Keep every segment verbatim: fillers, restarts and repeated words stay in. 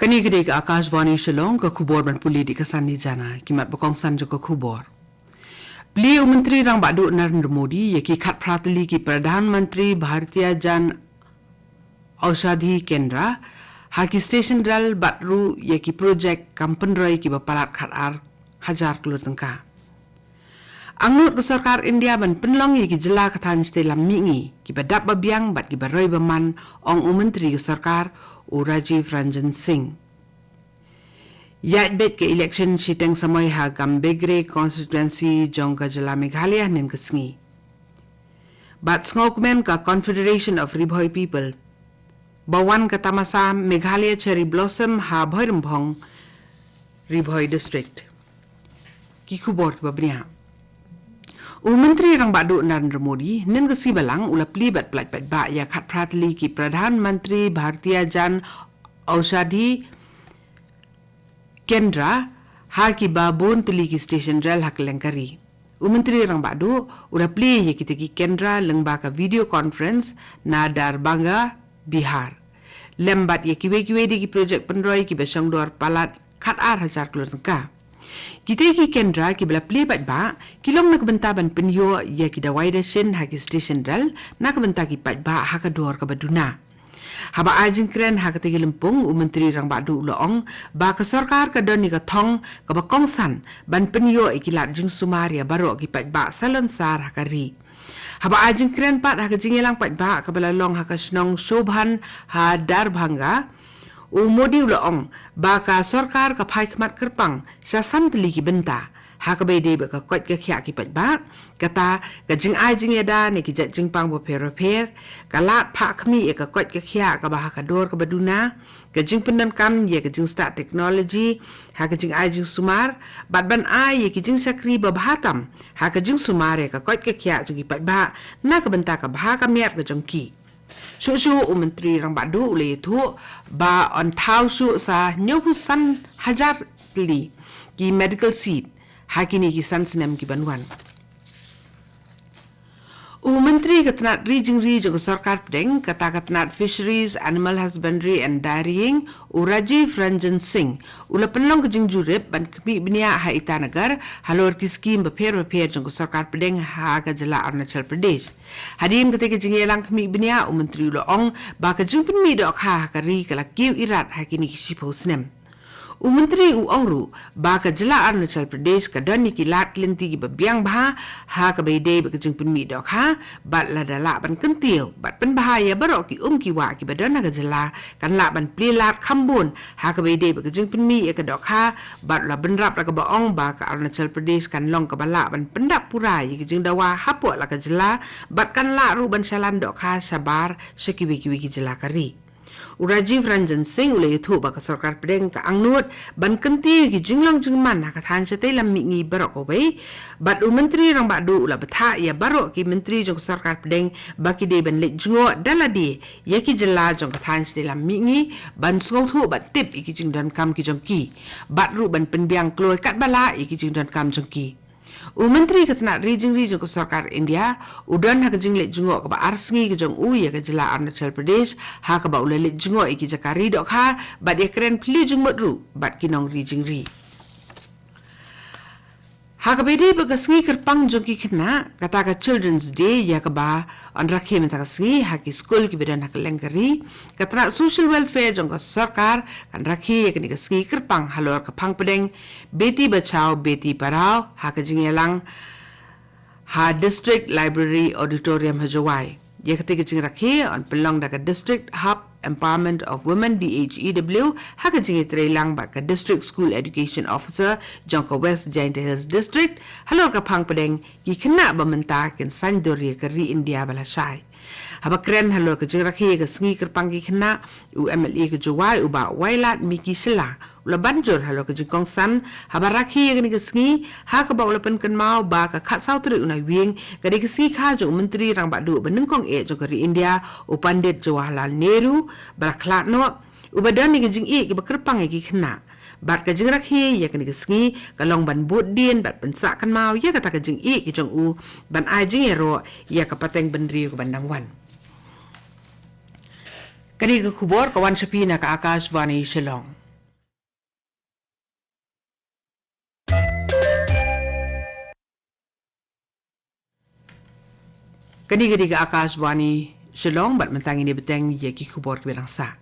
Kane ka dei ka Akashvani Shillong, ka khubor ban pule da ka Sanni Jana, ki mat ba kongsan jong ka khubor. Plie u Myntri Rangbah Duh Narendra Modi ïa ki khatphra tylli ki Pradhan Mantri Bharatiya Jan Aushadhi Kendra ha ki station rel bad ruh ïa ki projek kam pynroi kiba palat khatar hajar klur tyngka. Angnud ka sorkar India ban pynlong ïa ki jylla ka thaiñ shatei lam mihngi kiba dap ba biang bad kiba roi ba man, ong u Myntri ka sorkar u Rajiv Ranjan Singh. Ïaid beit ka election shiteng samoi ha Gambegre constituency jong ka jylla Meghalaya hynnin ka sngi. Bad sngewkmen ka Confederation of Ri Bhoi People ba wan ka tamasa Meghalaya Cherry Blossom ha Bhoirymbong, Ri Bhoi District. Ki khubor kiba bniah. U Myntri Rangbah Duh Narendra Modi hynnin ka sngi Balang u la plie bad pyllait paidbah ïa khatphra tylli ki Pradhan Mantri Bharatiya Jan Aushadhi Kendra ha kiba bun tylli ki station rel ha kylleng ka ri. U Myntri Rangbah Duh u la plie ïa kita ki kendra lyngba ka video conference na Darbhanga, Bihar. Lem bad ïa kiwei kiwei de ki projek pynroi kiba shongdor palat khatar hajar klur tyngka. Kita ki kendra kiba la plie paidbah ki long na ka bynta ban pynïoh ïa ki dawai dashin ha ki station rel na ka bynta ki paidbah ha ka dor kaba duna. Haba ai jingkren ha kata ka lympung, u Myntri Rangbah Duh u la ong ba ka sorkar ka don ïa ka thong kaba kongsan ban pynïoh ïa ki lad jingsumar ïa baroh ki paidbah salonsar ha ka ri. Haba ai jingkren pat ha ka jingïalang paidbah kaba la long ha ka shnong Shobhan ha Darbhanga, u Modi u la ong ba ka sorkar ka phai khmat kyrpang sha san tylli ki bynta, ha kaba ïadei bad ka koit ka khiah ki paidbah, kata ka jingai jingïada na ki jait jingpang bapher bapher, ka lad phah khmih ïa ka koit ka khiah kaba ha ka dor kaba duna, ka jingpyndonkam ïa ka jingstad technology ha ka jingai jingsumar, bad ban ai ïa ki jingshakri babha tam ha ka jingsumar ïa ka koit ka khiah jong ki paidbah na ka bynta ka bha ka miat ka jong ki. Shuh shuh u Myntri Rangbah Duh u la ïathuh ba yn thaw shuh sa hynñiewphew san hajar tylli ki medical seat ha kine ki san snem ki ban wan. U Myntri ka tnat ri jingri jong ka sorkar pdeng, kata ka tnat Fisheries, Animal Husbandry and Dairying, u Rajiv Ranjan Singh u la pynlong ka jingjurip ban khmih bniah ha Itanagar halor ki skim bapher bapher jong ka sorkar pdeng ha ka jylla Arunachal Pradesh. Hadien kata ka jingïalang khmih bniah, u Myntri u la ong ba ka jingpynmih dohkha ha ka ri ka la kiew irat ha kine ki shiphew snem. U Myntri u ong ruh ba ka jylla Arunachal Pradesh ka don ïa ki lad ki lynti kiba biang bha ha kaba ïadei bad ka jingpynmih dohkha, bad lada lah ban kyntiew bad pynbha ïa baroh ki um ki wah kiba don ha ka jylla, kan lah ban plie lad kham bun ha kaba ïadei bad ka jingpynmih ïa ka dohkha, bad la bynrap da kaba ong ba ka Arunachal Pradesh kan long kaba lah ban pyndap pura ïa ki jingdawa hapoh la ka jylla, bad kan lah ruh ban shalan dohkha shabar sha kiwei kiwei ki jylla ka ri. U Rajiv Ranjan Singh u la ïathuh ba ka sorkar pdeng ka angnud ban kyntiew ïa ki jinglong jingman ha ka thaiñ shatei lam mihngi baroh kawei, bad u Myntri Rangbah Duh u la bthah ïa baroh ki myntri jong ka sorkar pdeng ba ki dei ban leit jngoh da lade ïa ki jylla jong ka thaiñ shatei lam mihngi ban sngewthuh bad tip ïa ki jingdonkam ki jong ki, bad ruh ban pynbiang kloi katba lah ïa ki jingdonkam jong ki. U Myntri ka tnat ri jingri jong ka sorkar India u don ha ka jingleit jngoh kaba ar sngi ka jong u ïa ka jylla Arunachal Pradesh, ha kaba u la leit jngoh ïa ki jaka ri dohkha bad ïakren phylliew jingmut ruh bad ki nongri jingri. Ha kaba ïadei bad ka sngi kyrpang jong ki khynnah, kata ka Children's Day, ïa kaba yn rakhe mynta ka sngi ha ki skul kiba don ha kylleng ka ri, ka tnat Social Welfare jong ka sorkar kan rakhe ïa kane ka sngi kyrpang halor ka phang pdeng Beti Bachao Beti Padhao ha ka jingïalang ha District Library Auditorium ha Jowai. Ïa kata ka jingrakhe yn pynlong da ka District Hub Empowerment of Women, D H E W, ha ka jingïatreilang bad ka District School Education Officer jong ka West Jaintia Hills District halor ka phang pdeng ki khynnah ba mynta kin saiñdur ïa ka ri India ba lashai. Haba kren halor ka jingrakhe ïa ka sngi kyrpang ki khynnah, u M L A ka Jowai u Bah Wailadmiki Shylla u la ban jur halor ka jingkongsan haba rakhe ïa kane ka sngi, ha kaba u la pynkynmaw ba ka khatsaw tarik u Naiwieng ka dei ka sngi kha jong u Myntri Rangbah Duh ba nyngkong eh jong ka ri India, u Pandit Jawaharlal Nehru, ba la khlad noh, uba don ïa ka jingïeit kaba kyrpang ïa ki khynnah. Bad ka jingrakhe ïa kane ka sngi ka long ban bud dien bad pynsah kynmaw ïa kata ka jingïeit ka jong u, ban ai jingïaroh ïa ka pateng bynriew kaban dang wan. Kane ka khubor ka wan sha phi na ka Akashvani Shillong. Kane ka dei ka Akashvani Shillong, bad mynta ngin ïa bteng ïa ki khubor kiba dang sah.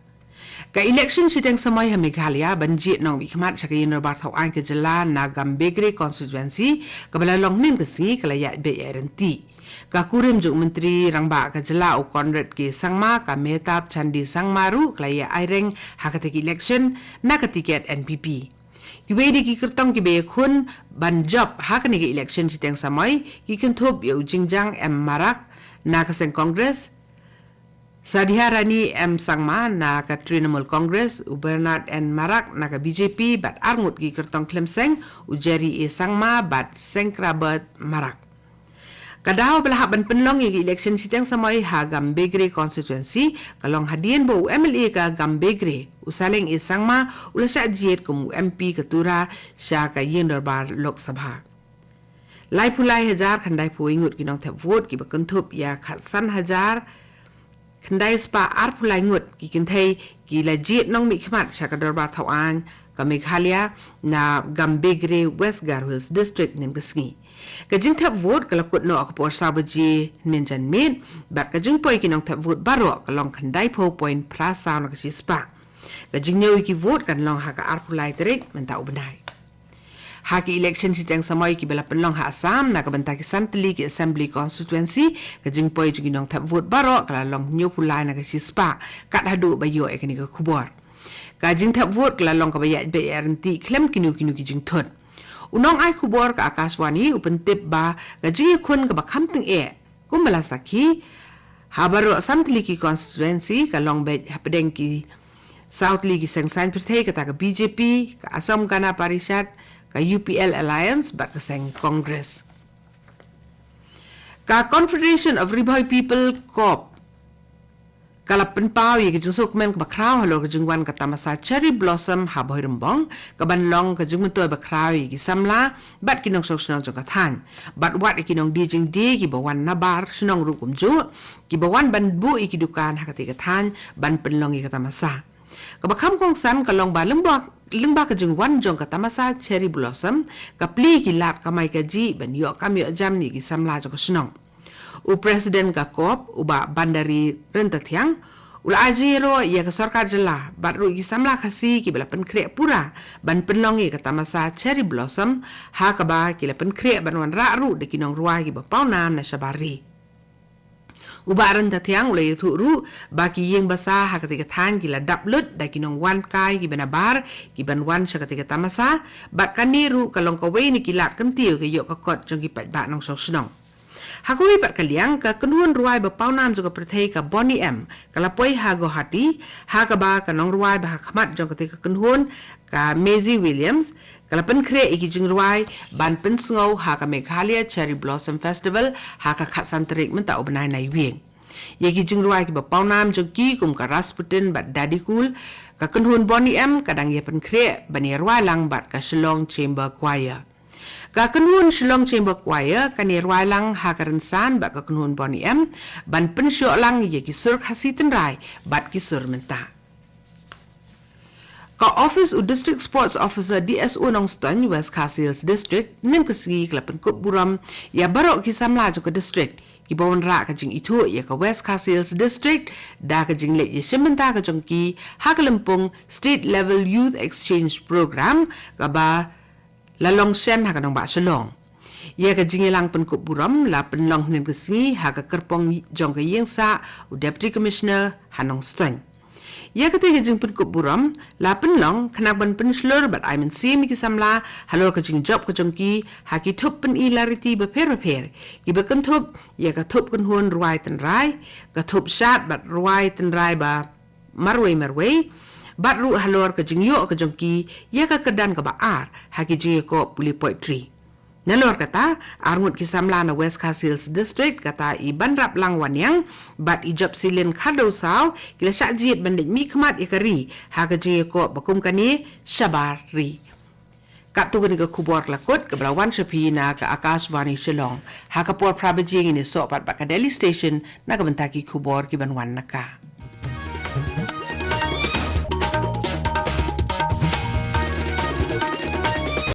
Ka election shiteng samoi ha Meghalaya ban jied nongmihkhmat sha ka Ïing Dorbar Thaw Aiñ ka jylla na Gambegre constituency, kaba la long hynnin ka sngi, ka la ïaid beit ïaid ryntih. Ka kurim jong u Myntri Rangbah ka jylla u Conrad K Sangma, ka Mehtab Chandee Sangma ruh ka la ïa aireng ha kata ka election na ka tiket N P P. Kiwei de ki kyrtong kiba ïakhun ban jop ha kane ka election shiteng samoi ki kynthup ïa u Jingjang M Marak na ka seng Congress, Sadhiarani M Sangma na ka Trinamool Congress, u Bernard N Marak na ka B J P, bad arngut ki kyrtong khlem seng, u Jerry A Sangma bad Sengkrabert Marak. Ka daw ba la hap ban pynlong ïa ka election shiteng samoi ha Gambegre constituency ka long hadien ba u M L A ka Gambegre, u Saleng A Sangma, u la shah jied kum u M P ka Tura sha ka Ïing Dorbar Lok Sabha. Laiphew lai hajar khyndai phew ngut ki nongthep vote kiba kynthup ïa khatsan hajar khyndai spah arphew lai ngut ki kynthei ki la jied nongmihkhmat sha ka Dorbar Thaw Aiñ ka Meghalaya na Gambegre, West Garo Hills District, hynnin ka sngi. Ka jingthep vote ka la kut noh ha ka por saw baje hynnin janmiet, bad ka jingpoi ki nongthep vote baroh ka long khyndai phew point phra saw na ka shi spah. Ka jingñiew ïa ki vote kan long ha ka arphew lai tarik mynta u bnai. Ha ki election shiteng samoi kiba la pynlong ha Assam na ka bynta ki san tylli ki assembly constituency, ka jingpoi jong ki nongthep vote baroh ka la long hynñiewphew lai na ka shi spah, kat haduh ba ïoh ïa kane ka khubor. Ka jingthep vote ka la long kaba ïaid beit ïaid ryntih khlem kino kino ki jingthut. U nongai khubor ka Akashvani u pyntip ba ka jingïakhun kaba kham tyngeh, kumba la sakhi, ha baroh san tylli ki constituency ka long beit hapdeng ki saw tylli ki seng saiñ pyrthei, kata ka B J P, ka Assam Gana Parishad, ka U P L Alliance bad ka seng Congress. Ka Confederation of Ri Bhoi People, CoRP, ka la pynpaw ïa ka jingsngewkmen kaba khraw halor ka jingwan ka tamasa Cherry Blossom ha Bhoirymbong, kaban long ka jingmyntoi ba khraw ïa ki samla bad ki nongshong shnong jong ka thaiñ, bad wat ïa ki nongdie jingdie kiba wan nabar shnong ruh kumjuh, kiba wan ban buh ïa ki dukan ha katei ka thaiñ ban pynlong ïa ka tamasa. Kaba kham kongsan ka long ba lyngba, lyngba ka jingwan jong ka tamasa Cherry Blossom, ka plie ïa ki lad kamai kajih ban ïoh kam ïoh jam ïa ki samla jong ka shnong. U President ka CoRP, u Bah Bandari Ryntathiang, u la ai jingïaroh ïa ka sorkar jylla bad ruh ïa ki samla Khasi kiba la pynkhreh pura ban pynlong ïa ka tamasa Cherry Blossom, ha kaba ki la pynkhreh ban wanrah ruh da ki nongrwai kiba pawnam na shabar ri. U Bah Ryntathiang u la ïathuh ruh ba ki ïing basa ha katei ka thaiñ ki la dap lut da ki nongwan kai kiba nabar kiban wan sha katei ka tamasa, bad kane ruh ka long kawei na ki lad kyntiew ka ïoh ka kot jong ki paidbah nongshong shnong. Ha kawei pat ka liang, ka kynhun rwai ba pawnam jong ka pyrthei ka Boney M ka la poi ha Guwahati, ha kaba ka nongrwai ba ha khmat jong katei ka kynhun, ka Maisie Williams, ka la pynkhreh ïa ki jingrwai ban pynsngew ha ka Meghalaya Cherry Blossom Festival ha ka khatsan tarik mynta u bnai Naiwieng. Ïa ki jingrwai kiba pawnam jong ki kum ka Rasputin bad Daddy Cool, ka kynhun Boney M ka dang ïa pynkhreh ban ïa rwai lang bad ka Shillong Chamber Choir. Ka kynhun Shillong Chamber Choir kan ïa rwai lang ha ka rynsan bad ka kynhun Boney M ban pynshoh lang ïa ki sur Khasi tynrai bad ki sur mynta. Ka office u District Sports Officer, D S O, Nongstoiñ, West Khasi Hills District, mynne ka sngi ka la pynkup burom ïa baroh ki samla jong ka district kiba wanrah ka jingithuh ïa ka West Khasi Hills District da ka jingleit ïashim bynta ka jong ki ha ka lympung State Level Youth Exchange Program kaba la long shen ha ka nongbah Shillong. Ïa ka jingïalang pynkup burom la pynlong mynne ka sngi ha ka kyrpong jong ka ïingsah u Deputy Commissioner ha Nongstoiñ. Ïa katei ka jingpynkup burom la pynlong khnang ban pynshlur bad ai mynsiem ïa ki samla halor ka jingjop ka jong ki ha ki thup pyni lariti bapher bapher, kiba kynthup ïa ka thup kynhun rwai tynrai, ka thup shad bad rwai tynrai ba marwei marwei, bad ruh halor ka jingïoh ka jong ki ïa ka kyrdan kaba ar ha ki jingïakop pule poetry. Nalor kata, arngut ki samla na West Khasi Hills District, kata i Banrap Langwaniang bad i Jopsilin Khardewsaw, ki la shah jied ban leit mihkhmat ïa ka ri ha ka jingïakop ba kum kane shabar ri. Katto katne ka khubor ka la kut kaba la wan sha phi na ka Akashvani Shillong. Ha ka por phra baje ngin ïasoh pat bad ka Delhi Station na ka bynta ki khubor kiban wan na ka.